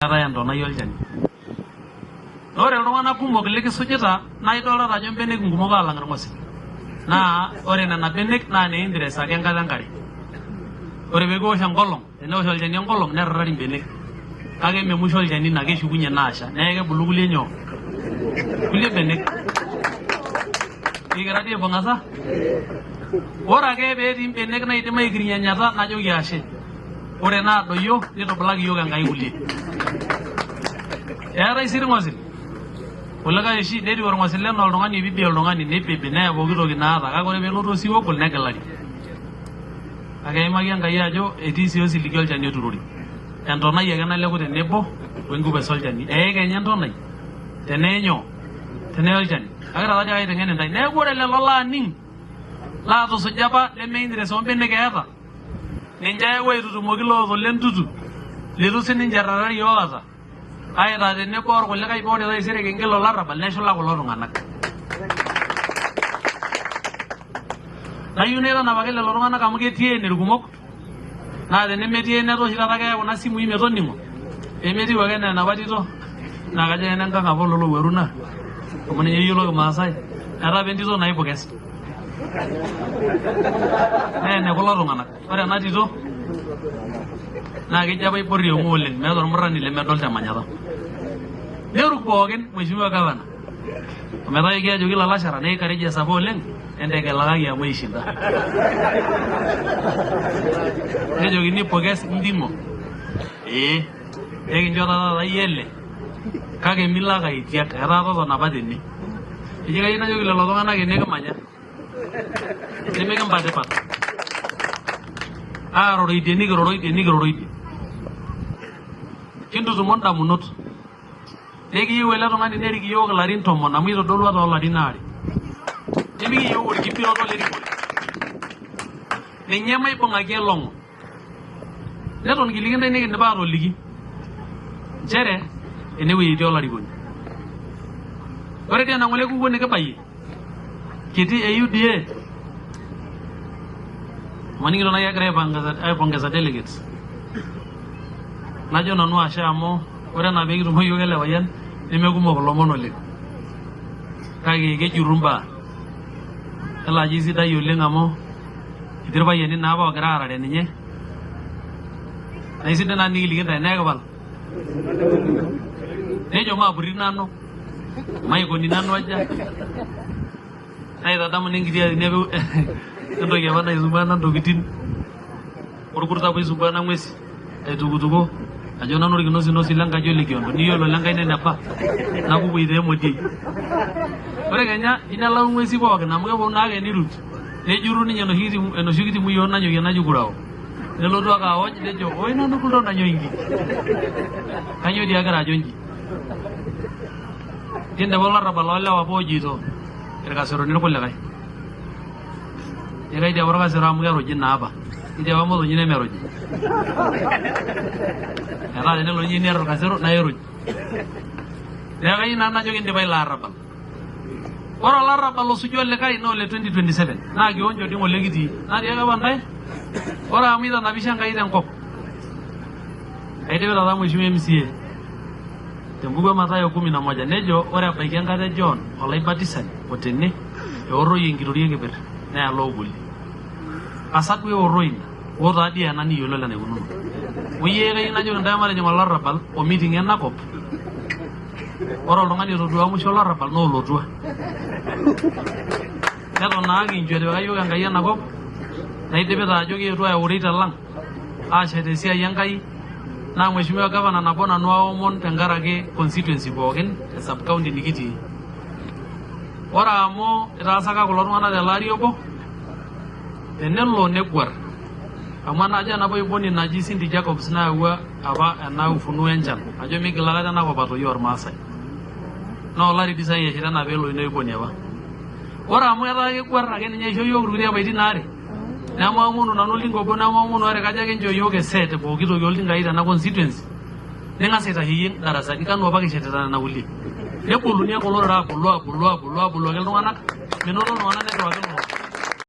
Eetae entonai olchani. Naa ore iltung'anak kumok likisujita naa idoltata ajo mbenek nkumok aalang irng'osil. Naa ore nena benek naa ne interest ake enkata enkare. Ore pee kiwosh enkolong, tenewosh olchani enkolong nerrarari mbenek. Kake mme musho olchani ina keshukunye naa asha. Neeku kebulu kulie nyoo? Kulie benek. Kikira dii aibung'a sa? Ore ake peetii mbenek naidim aikirinyanyata najoki ashe. Ore naadoyio nitubulaki iyiook Enkai kulie. Eetae sii irng'osil kulikae oshi netiu orng'osil enaa oltung'ani oibibi oltung'ani neibibi neya pooki toki naata kake ore peelotu osiwuo ogol negilari. Kake eimaki Enkai ajo etii sii osiligi olchani oturori. Entonai ake naleku tenebo we nkupes olchani. Eekenya entonai teneye nyoo? Teneye olchani. Kagira taadii ake aiteng'en intae. Neeku ore lelo laaning laatusuja apa leme interest oombenek eeta Ninche ayewuo aitutumoki loota ole ntutu, leitu sininche errarari oota, aitaa tenebo orkulikae paa ore taisere kingil olarrabal neshula kulo tung'anak. Nayieu naitanapaki lelo tung'anak amu ketii ene irkumok naa tenemetii ene oshi taata keya kuna simui metoning'o pemetiu ake enaa enapa tito naa kajo kenenkang apa ololowuaru ina amu ninye eyiolo kimaasai etaa apa entito naipukes. Naa ene kulo tung'anak. Ore ena tito naa keji apa iborri eng'u oleng, meeta ormurrani lemedol te manyatta. Neruk pookin mheshimiwa gavana ometaa ekiajoki ilalashera nikikariji esapa oleng entegelakaki amu aishinda. Nejokini pokes nting'o ee ekincho ta taata iyie ele kake milo ake aitiak etaa totona apa tene. Eji kayieu najoki lelo tung'anak ene kimanya nimikimpatipat aaroro idie nikiroro idie nikiroro idie kintutumo indamunot nekiyieu ele tung'ani nerik iyiook ilarin 10 amu itodolua toolarin aare nimikiyieu orkipiroto lerikore ninye maibung'aki elong'o. Neton kiliki intae nikindipa aatoliki nchere enewueji etii olarikoni. Ore dii ena ng'ole kukuo nikibayie kiti e UDA amaning'ito naaji egira aipongeza delegates najo nanu ashe amu ore enaa pee kitumo iyiook ele payian nemekumok ilomon oleng kake kejurru imbaa. Yiolo ajo eisidai oleng amu etii irpayiani naa apa oogira aarare ninye naa eisidai naa tenikiliki intae naa ekipal nejo maapurri nanu maikoni nanu aja naitadamu naa enkiti atini apa entoki apa naisumbuana ntokitin Orkurto apa oisumbuana ng'uesi aitukutuko ajo nanu orkinosinosi lenkaji olekiondo niyiolo olenkaina eneba napuku itaa emodiei. Ore kenya ijo nelau ng'uesi pookin amu keponu naake nirut nejurru ninye enoshi kiti muyio nanyokie naji kurao nelotu ake aoj nejo oi nanu kuldo nanyoi inji kanyoo dii agira ajo inji. Kindipa olarrabal oolewa apa ojoito irkaseroni irkulikae. Ekaidi apa orkasero amu keruji naa apa. Keji apa motonyi nemeruji. Metaa tenelo ninye niar orkasero naa iruj. Neeku kayieu nanu najo kindipa ilo arrabal. Ore olarrabal osuju olikae naa ole 2027 naa kionjo dii ng'ole kitii. Natiaka apa ntae ore amu itanapishe Enkai tenkop aidipita taa mheshimiwa MCA Tembuku e Matayo kumi na moja nejo ore ebaiki enkata e John olaibatisani o tene eorroi enkitoria e keper neya loogoli. Asa duo eorroi ina? Hoo taa dii ena niyiololo enaikununo. Oyie kayieu najoki intae matijing olarrabal o meiting'o ena kop. Ore oltung'ani otodua musho olarrabal naa olotua. Neton naa kinchu etipika iyiook Enkai ena kop naidipita ajo kietuo ayau ireita lang aashet esiai Enkai naa Mheshimiwa Gavana nabo nanu aomon tenkaraki constituency pookin te sub county nikitii. Ore amu itaasaka kulo tung'anak tele ari obo tenelo neguar amu enajo ena paiponi naji Cindy Jacobs nayawua apa ena ufunuo enchan ajo migil aikata enakop atoyu ormaasai naa olari dii sai eshaita enaa peelo ina oiponi apa. Ore amu etaa keguar ake ninye aisho iyiook irkuti apaitin aare nemaomonu nanu oltinka obo nemaomonu aare kajo ake nchoo iyiook eset pooki toki oltinkai tena constituency ning'as aitasheyie indarasani kanu apa kishetita nena kulie neboluni ake olorere abolu abolu abolu aboloki iltung'anak menoto iltung'anak nirriwaki iltung'anak.